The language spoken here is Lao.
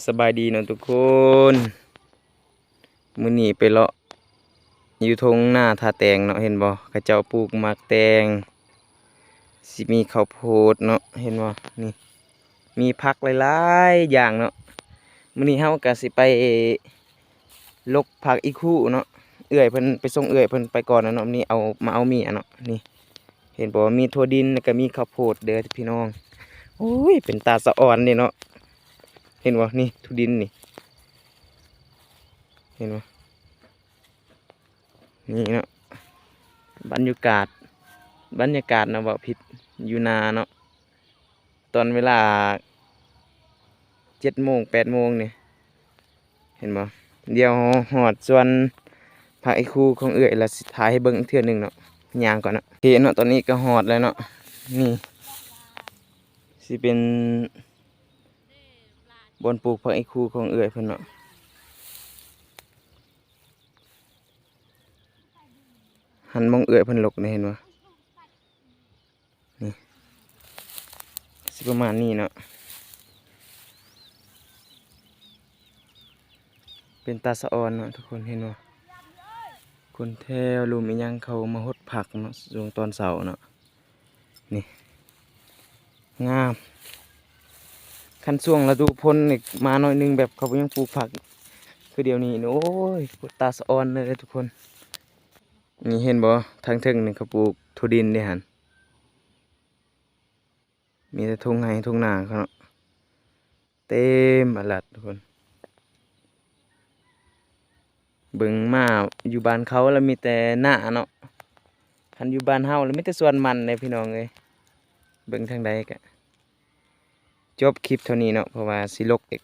ສະບາຍດີເນາະທຸກຄົນ, ມື້ນີ້ໄປເລາະຢູ່ທົ່ງນາທ່າແຕງເນາະ, ເຫັນບໍ່ ເຂົາເຈົ້າປູກໝາກແຕງ, ຊິມີເຂົ້າໂພດເນາະ, ເຫັນບໍ່ ນີ້ ມີຜັກຫຼາຍໆຢ່າງເນາະ. ມື້ນີ້ເຮົາກະຊິໄປລົກຜັກອີ່ຄູເນາະ, ເອື້ອຍເພິ່ນໄປສົ່ງເອື້ອຍເພິ່ນໄປກ່ອນແລ້ວເນາະ, ມື້ນີ້ເອົາ ມາເອົາເມຍເນາະ. ນີ້ ເຫັນບໍ່ ມີຖົ່ວດິນ ແລ້ວກະມີເຂົ້າໂພດເດີພີ່ນ້ອງ. ໂອ້ຍ ເປັນຕາສະອອນເດເນາະ, ເຫັນບໍ່ ນີ້ຖົ່ວດິນນີ້ ເຫັນບໍ່. ນີ້ເນາະ ບັນຍາກາດ ບັນຍາກາດນະ ເວົ້າຜິດ ຢູ່ນາເນາະ, ຕອນເວລາເຈັດໂມງ ແປດໂມງນີ້ ເຫັນບໍ່. ດຽວເຮົາຮອດສວນຜັກອີ່ຄູຂອງເອື້ອຍ ແລ້ວຊິຖ່າຍໃຫ້ເບິ່ງອີກເທື່ອໜຶ່ງເນາະ, ຍ່າງກ່ອນເນາະ. ໂອເຄເນາະ ຕອນນີ້ກະຮອດແລ້ວເນາະ, ນີ້ຊິເປັນບ່ອນປູກຜັກອີ່ຄູຂອງເອື້ອຍເພິ່ນເນາະ. ຫັ້ນ ໝ່ອງເອື້ອຍເພິ່ນລົກນີ້ ເຫັນບໍ່ ນີ້ ຊິປະມານນີ້ເນາະ. ເປັນຕາສະອອນເນາະທຸກຄົນ, ເຫັນບໍ່ ຄົນແຖວລຸ່ມອີ່ຫຍັງເຂົາມາຫົດຜັກເນາະ ຊ່ວງຕອນເຊົ້າເນາະ. ນີ້ ງາມ, ຄັນຊ່ວງລະດູຝົນນີ້ມາໜ້ອຍໜຶ່ງ ແບບເຂົາບໍ່ຍັງປູກຜັກ ຄືດຽວນີ້ນີ້ ໂອ້ຍ ຕາສະອອນເລີຍທຸກຄົນ. ນີ້ເຫັນບໍ່ ທາງເທິງນີ້ເຂົາປູກຖົ່ວດິນເດ້ຫັ້ນ, ມີແຕ່ທົ່ງໄຮ່ທົ່ງນາເຂົາເນາະ. ເຕັມອາລັດທຸກຄົນ. ເບິ່ງມາຢູ່ບ້ານເຂົາລະມີແຕ່ນາເນາະ, ຄັນຢູ່ບ້ານເຮົາລະມີແຕ່ສວນມັນເດ້ພີ່ນ້ອງເອີຍ. ເບິ່ງທາງໃດກະຈົບຄລິບເທົ່ານີ້ເນາະ, ເພາະວ່າຊິລົກອີກ